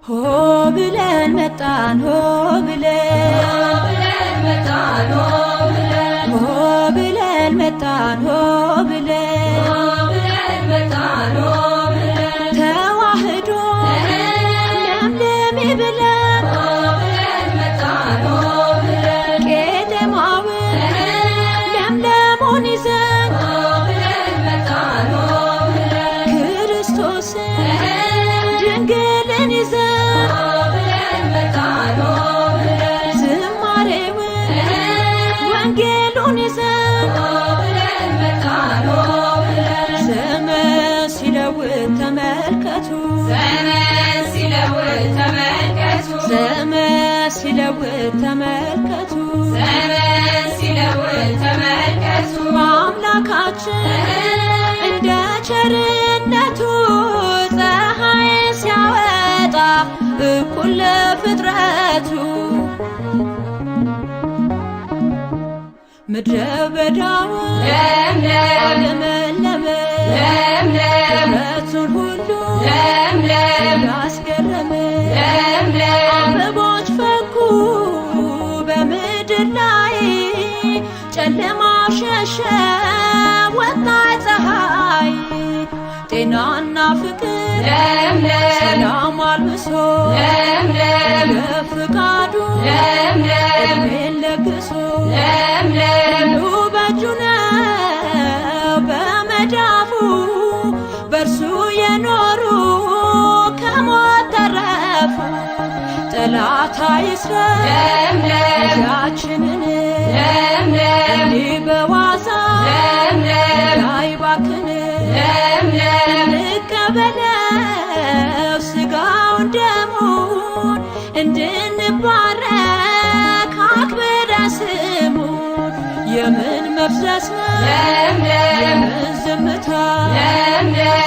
ሆ ብለን መጣን፣ ሆ ብለን፣ ሆ ብለን መጣን፣ ሆ ብለን ተዋህዶ ለምልሚ ብለን፣ ቄጤማውን ለምለሙን ይዘን፣ ክርስቶስን ድንግልን ይዘን፣ ዝማሬውን ወንጌሉን ይዘን፣ ዘመን ሲለውጥ ተመልከቱ፣ ዘመን ሲለውጥ ተመልከቱ፣ በአምላካችን እንደ ቸርነቱ ፀሐይ ሲያወጣ እኩል ለፍጥረቱ፣ ምድረ በዳውን ለመለመ፣ ፍጥረቱን ሁሉ ያስገረመ፣ አበቦች ፈኩ በምድር ላይ፣ ጨለማ ሸሸ ወጣ ፀሐይ፣ ጤናና ፍቅር ሰላም አልብሶ፣ በፍቃዱ እድሜን ለግሶ፣ ሁሉ በእጁ ነው በመዳፉ፣ በእርሱ የኖሩ ከሞት ተረፉ። ጠላት አይስረን ጊዜያችንን፣ እንዲህ በዋዛ እንዳይባክን፣ እንቀበለው ስጋውን ደሙን፣ እንድንባረክ አክብረን ስሙን። የምን መፍዘዝ ነው? የምን ዝምታ?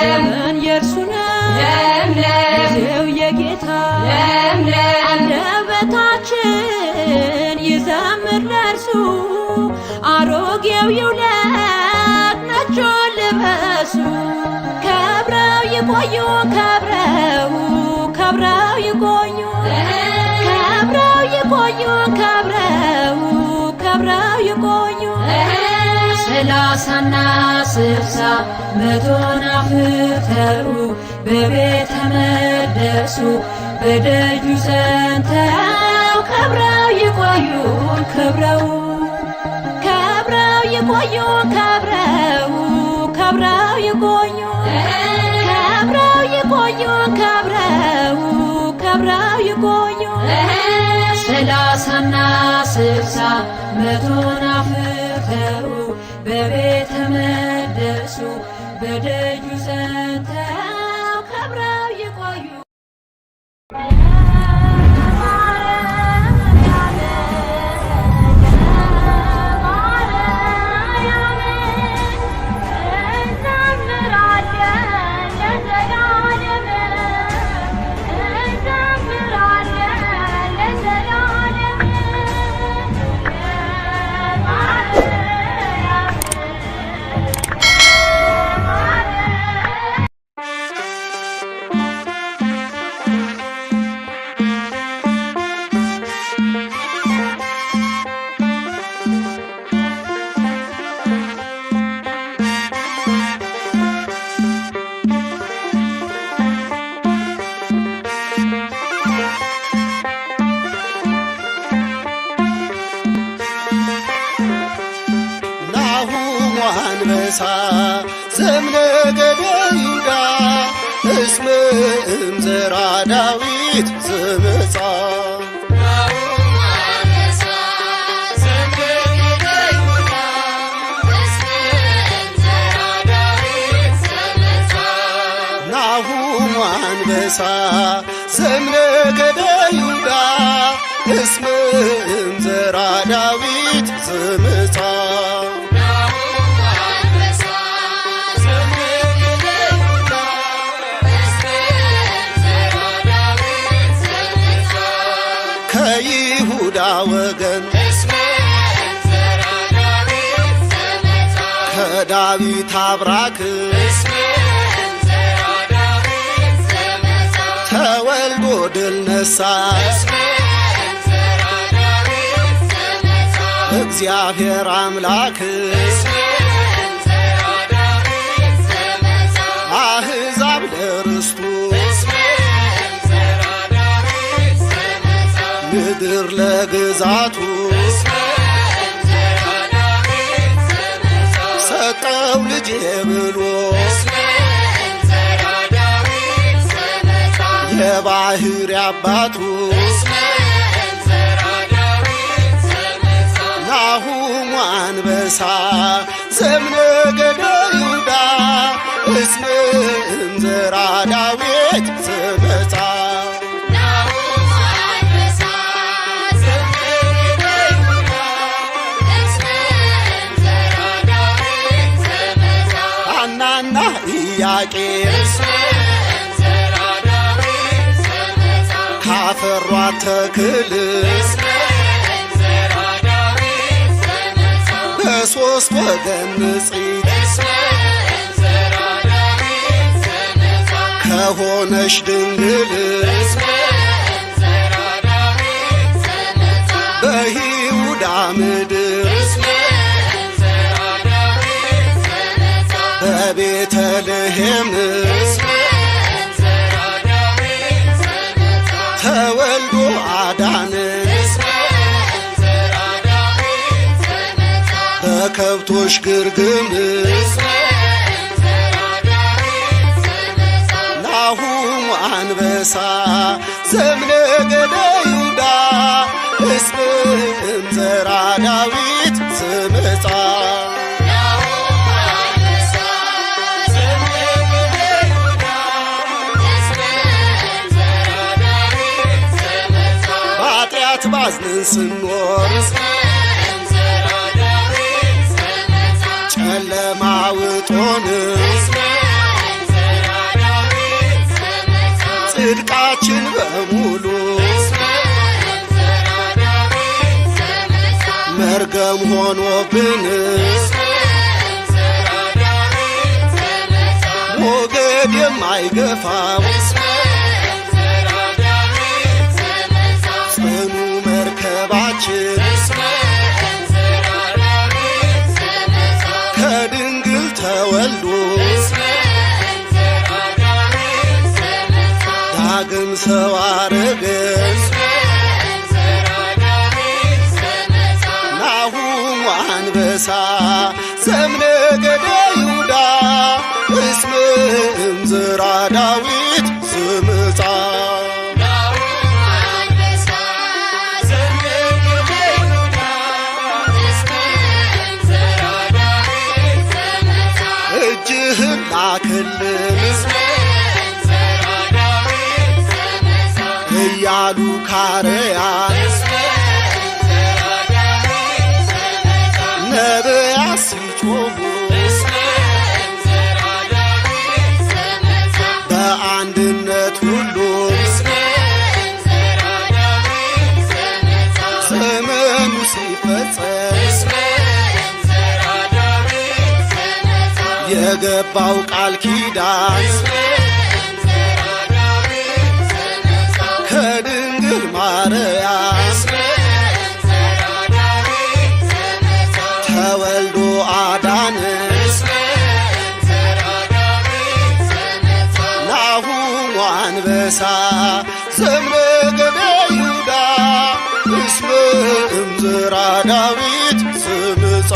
ዘመን የእርሱ ነው፣ ጊዜው የጌታ። አንደበታችን ይዘምር ለእርሱ፣ አሮጌው ይውለቅ ነጩን ልበሱ። ከብረው ይቆዩ፣ ከብረው፣ ከብረው ይቆዩ፣ ከብረው ይቆዩ፣ ከብረው፣ ከብረው ይቆዩ። 30ና 60 መቶን አፍርተው በቤተ መቅደሱ በደጁ ጸንተው ከብረው ይቆዩን፣ ከብረው፣ ከብረው ይቆዩ፣ ከብረው፣ ከብረው ይቆዩ፣ ከብረው ይቆዩ፣ ከብረው፣ ከብረው ይቆዩ። 30ና 60 መቶን አፍርተው በቤተ መቅደሱ በደጁ ጸንተው ከብረው ይቆዩ። ናሁ አንበሳ ዘእምነገደ ይሁዳ፣ እስመ እምዘራ ዳዊት ዘመጻ። ናሁ አንበሳ ዘእምነገደ ይሁዳ፣ እስመ እምዘራ ዳዊት ዘመጻ። ከዳዊት አብራክ ተወልዶ ድል ነሣ እግዚአብሔር አምላክ አሕዛብ ለርስቱ ምድር ለግዛቱ ሰጠው ልጄ ብሎ የባሕርይ አባቱ ናሁሙ አንበሳ ዘእምነገደ ይሁዳ እስመ እምዘራ ዳዊት ዘመጻ ሐናና ኢያቄም ካፈሯት ተክል በሦስት ወገን ንጽሕት ከሆነሽ ድንግል በይሁዳ ምድር በቤተልሔም ተወልዶ አዳነን በከብቶች ግርግም ናሁም አንበሳ ዘእምነገደ ይሁዳ እስመ እምዘራ ዳዊት ዘመጻ በኃጢአት ባዝነን ስንኖር ጨለማ ውጦን ጽድቃችን በሙሉ መርገም ሆኖብን ሞገድ የማይገፋው ጽኑ መርከባችን ከድንግል ተወልዶ ዳግም ሰው አረገን ናሁሙ አንበሳ ዘእምነገደ ይሁዳ እስመ እምዘራ ዳዊት ዘመጻ እጅህን ላክልን እያሉ ካርያን ነቢያት ሲጮሁ በአንድነት ሁሉ ዘመኑ ሲፈጸም የገባው ቃል ኪዳን ከድንግል ማርያም ተወልዶ አዳነን ናሁሙ አንበሳ ዘእምነገደ ይሁዳ እስመ እምዘራ ዳዊት ዘመጻ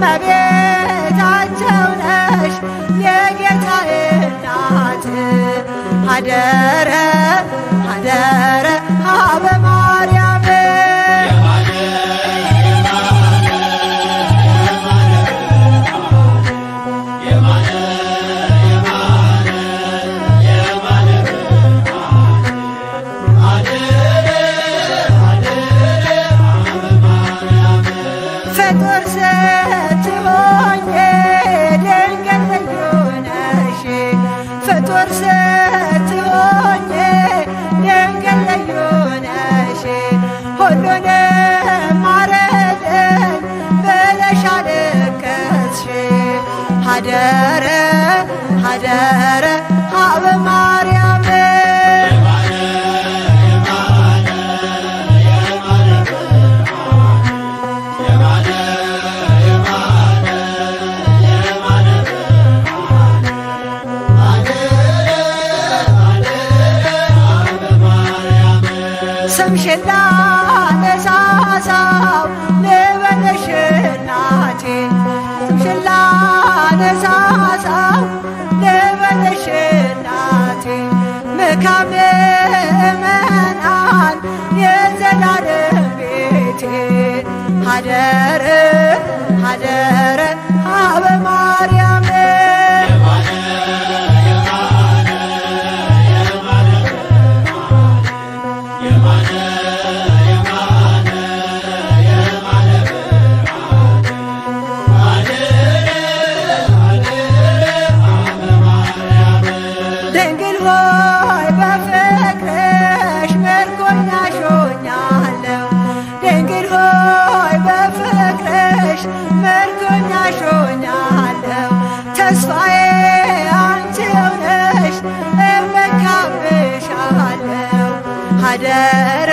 እመቤታቸው ነሽ የጌታዬ እናት ሀደረ ሀደረ ሀበ ማርያም። ፍጡር ስትሆኚ ድንግል ልዩ ነሽ፣ ፍጡር ስትሆኚ ድንግል ልዩ ነሽ። ሁሉንም ማረልኝ ብለሽ አለቀስሽ። ሀደረ ሀደረ ሀበ ማርያም። ስምሽን ላነሳሳው ልበልሽ እናቴ፣ ስምሽን ላነሳሳው ልበልሽ እናቴ፣ ምካሜ ምእመናን የዘላለም ቤቴ። ሀደረ ሀደረ ሀበ ማርያም። ድንግል ሆይ በፍቅርሽ ምርኮኛሽ ሆኛለሁ። ድንግል ሆይ በፍቅርሽ ምርኮኛሽ ሆኛለሁ። ተስፋዬ አንቺው ነሽ እመካብሻለሁ። ሀደረ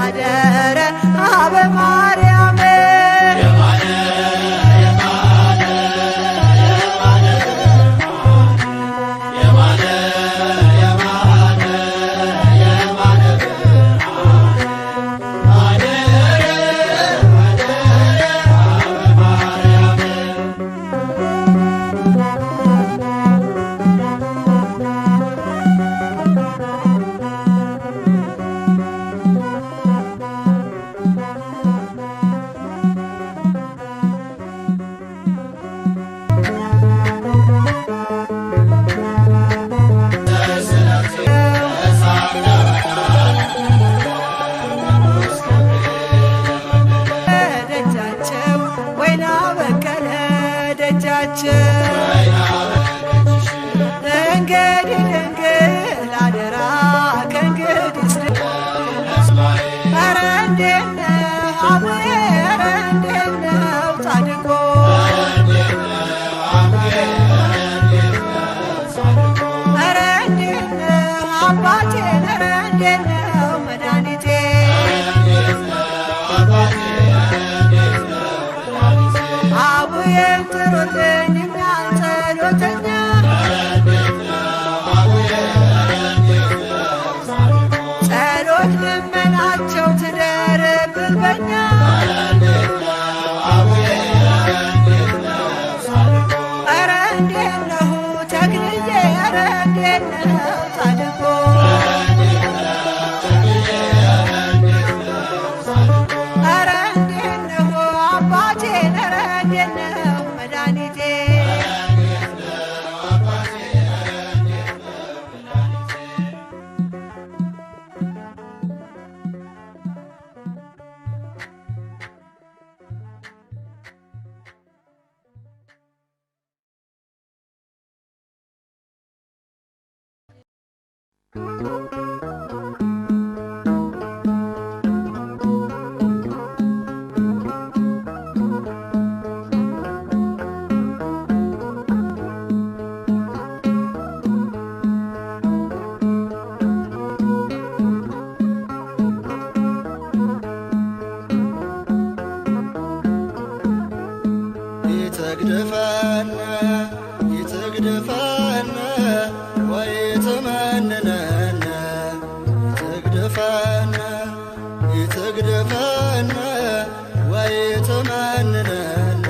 ሀደረ ሀበ ማርያም። ደጃቸው ወይና በቀለ ደጃቸው። እንግዲህ ድንግል አደራ ከእንግዲህ ኧረ እንዴት ነህ አቡዬ፣ ኧረ እንዴት ነው ጻድቆ፣ ኧረ እንዴት ነህ አባቴ፣ ኧረ እንዴት ነው መድኃኒቴ። አቡዬን ጥሩልኝ እኛን ጸሎተኛ፣ ጸሎት ልመናቸው ትደርብን በኛ። ኧረ እንዴት ነው ተክልዬ፣ ኧረ እንዴት ነው ጻድቆ፣ ኧረ እንዴት ነው አባቴ፣ ኧረ እንዴት ነው መድኃኒቴ። ይትግድፈነ ይትግድፈነ ወይትመንነነ፣ ይትግድፈነ ይትግድፈነ ወይትመንነነ።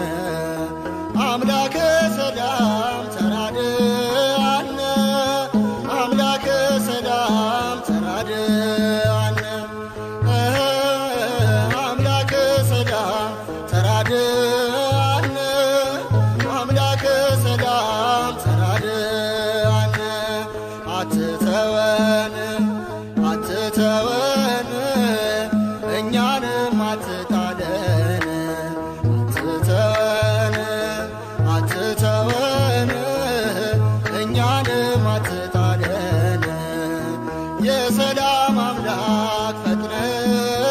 የሰላም አምላክ ፈጥነህ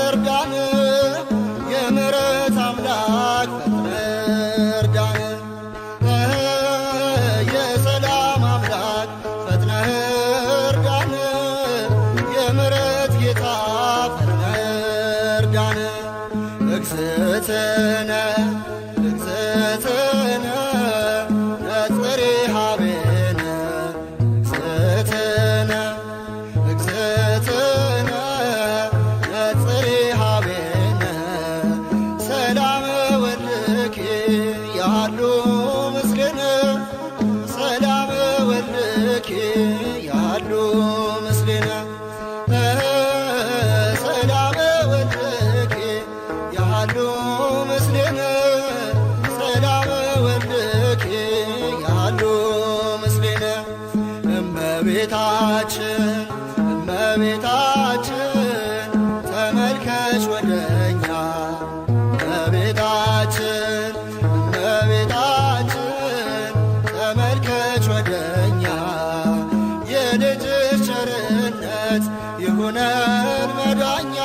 እርዳን፣ የምሕረት አምላክ ፈጥነህ እርዳን። የሰላም አምላክ ፈጥነህ እርዳን፣ የምሕረት ጌታ ፈጥነህ እርዳን። እግዝእትነ እግዝእትነ ነጽሪ ኀቤነ እግዝእትነ እግዝእትነ ነጽሪ ኀቤነ ሰላም ወልኪ ያሉ ምስሌነ ሰላም ወልኪ ያሉ ምስሌነ ሰላም ወልኪ ያሉ ምስሌነ ሰላም ወልኪ ያሉ ምስሌነ እመቤታችን እመቤታችን ተመልከች ወደኛ እመቤታችን እመቤታችን ተመልከች ወደኛ የልጅሽ ቸርነት ይሁነን መዳኛ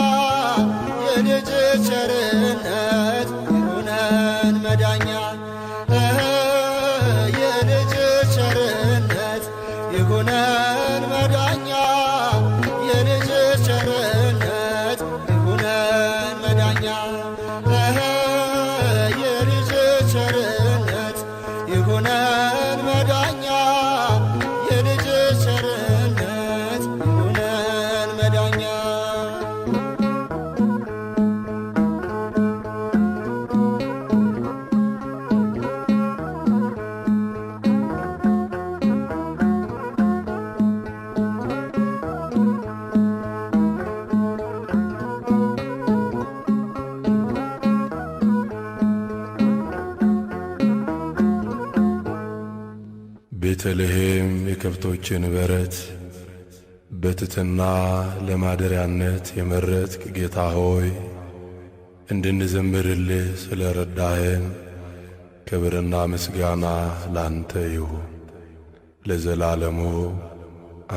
የልጅሽ ቸርነት ይሁነን መዳኛ የልጅሽ ቸርነት ይሁነን መዳኛ የልጅሽ ቸርነት ይሁነን መዳኛ የልጅሽ ቸርነት ይሁነን መዳኛ የልጅሽ ቸርነት ይሁነን መዳኛ። ቤተልሔም የከብቶችን በረት በትሕትና ለማደሪያነት የመረጥክ ጌታ ሆይ እንድንዘምርልህ ስለ ረዳኸን ክብርና ምስጋና ላንተ ይሁን ለዘላለሙ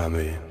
አሜን።